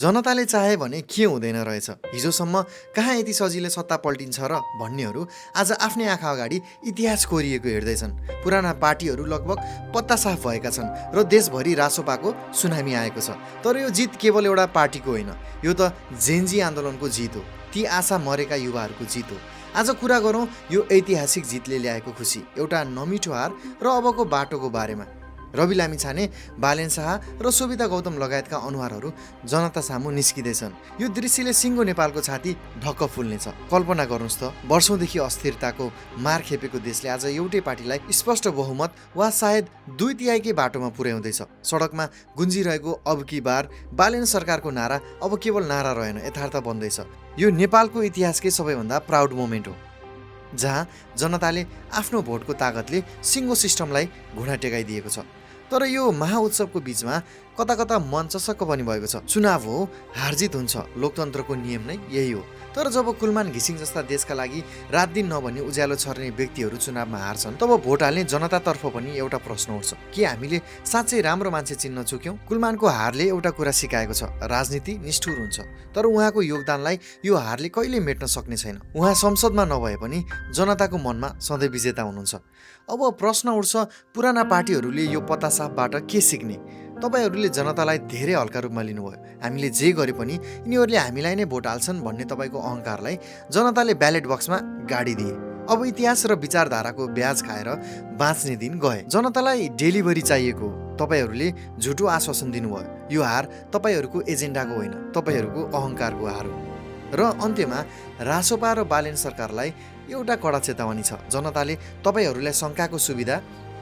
जनताले चाहे भने के हुँदैन रहेछ, हिजोसम्म कहाँ यति सजिलै सत्ता पल्टिन्छ र भन्नेहरू आज आफ्नै आँखा अगाडि इतिहास कोरिएको हेर्दैछन्। पुराना पार्टीहरू लगभग पत्तासाफ भएका छन् र देशभरि रासोपाको सुनामी आएको छ। तर यो जित केवल एउटा पार्टीको होइन, यो त जेनजी आन्दोलनको जित हो, ती आशा मरेका युवाहरूको जित हो। आज कुरा गरौँ यो ऐतिहासिक जितले ल्याएको खुसी, एउटा नमिठो हार र अबको बाटोको बारेमा। रवि लामिछाने, बालेन शाह र सोभिता गौतम लगायतका अनुहारहरू जनता सामु निस्किँदैछन्। यो दृश्यले सिङ्गो नेपालको छाती ढक्क फुल्नेछ। कल्पना गर्नुहोस् त, वर्षौँदेखि अस्थिरताको मार खेपेको देशले आज एउटै पार्टीलाई स्पष्ट बहुमत वा सायद 2/3 बाटोमा पुर्याउँदैछ। सडकमा गुन्जिरहेको अब की बार बालेन सरकारको नारा अब केवल नारा रहेन, यथार्थ बन्दैछ। यो नेपालको इतिहासकै सबैभन्दा प्राउड मोमेन्ट हो, जहाँ जनताले आफ्नो भोटको तागतले सिङ्गो सिस्टमलाई घुँडा टेकाइदिएको छ। तर यो महाउत्सवको बीचमा कता कता मन चसक्क पनि भएको छ। चुनाव हो, हारजित हुन्छ, लोकतन्त्रको नियम नै यही हो। तर जब कुलमान घिसिङ जस्ता देशका लागि रात दिन नभनी उज्यालो छर्ने व्यक्तिहरू चुनावमा हार्छन्, तब भोट हाल्ने जनतातर्फ पनि एउटा प्रश्न उठ्छ, के हामीले साँच्चै राम्रो मान्छे चिन्न चुक्यौँ? कुलमानको हारले एउटा कुरा सिकाएको छ, राजनीति निष्ठुर हुन्छ, तर उहाँको योगदानलाई यो हारले कहिले मेट्न सक्ने छैन। उहाँ संसदमा नभए पनि जनताको मनमा सधैँ विजेता हुनुहुन्छ। अब प्रश्न उठ्छ, पुराना पार्टीहरूले यो पत्तासाफबाट के सिक्ने? तपाईहरूले जनतालाई धेरै हल्का रूपमा लिनुभयो। हामीले जे गरे पनि यिनीहरूले हामीलाई नै भोट हाल्छन् भन्ने तपाईँको अहङ्कारलाई जनताले ब्यालेट बक्समा गाडिदिए। अब इतिहास र विचारधाराको ब्याज खाएर बाँच्ने दिन गए। जनतालाई डेलिभरी चाहिएको हो, तपाईँहरूले झुटो आश्वासन दिनुभयो। यो हार तपाईँहरूको एजेन्डाको होइन, तपाईँहरूको अहङ्कारको हार हो। र अन्त्यमा रासोपा र बालेन सरकारलाई एउटा कडा चेतावनी छ, जनताले तपाईँहरूलाई शङ्काको सुविधा,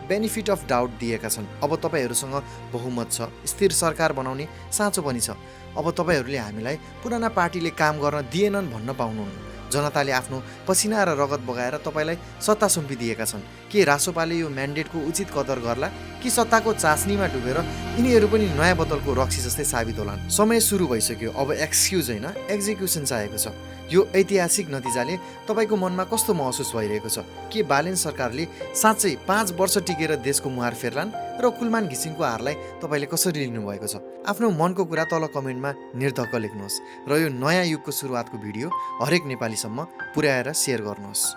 बेनिफिट अफ डाउट दिएका छन्। अब तपाईँहरूसँग बहुमत छ, स्थिर सरकार बनाउने साँचो पनि छ। अब तपाईँहरूले हामीलाई पुराना पार्टीले काम गर्न दिएनन् भन्न पाउनुहुन्न। जनताले आफ्नो पसिना र रगत बगाएर तपाईँलाई सत्ता सुम्पिदिएका छन्। के रासोपाले यो म्यान्डेटको उचित कदर गर्ला, कि सत्ताको चास्नीमा डुबेर यिनीहरू पनि नयाँ बोतलको रक्सी जस्तै साबित होलान्? समय सुरु भइसक्यो, अब एक्सक्युज होइन एक्जिक्युसन चाहिएको छ। यो ऐतिहासिक नतिजाले तपाईँको मनमा कस्तो महसुस भइरहेको छ? के बालेन सरकारले साँच्चै 5 वर्ष टिकेर देशको मुहार फेर्लान्? र कुलमान घिसिङको हारलाई तपाईँले कसरी लिनुभएको छ? आफ्नो मनको कुरा तल कमेन्टमा निर्धक्क लेख्नुहोस् र यो नयाँ युगको सुरुवातको भिडियो हरेक नेपालीसम्म पुर्याएर सेयर गर्नुहोस्।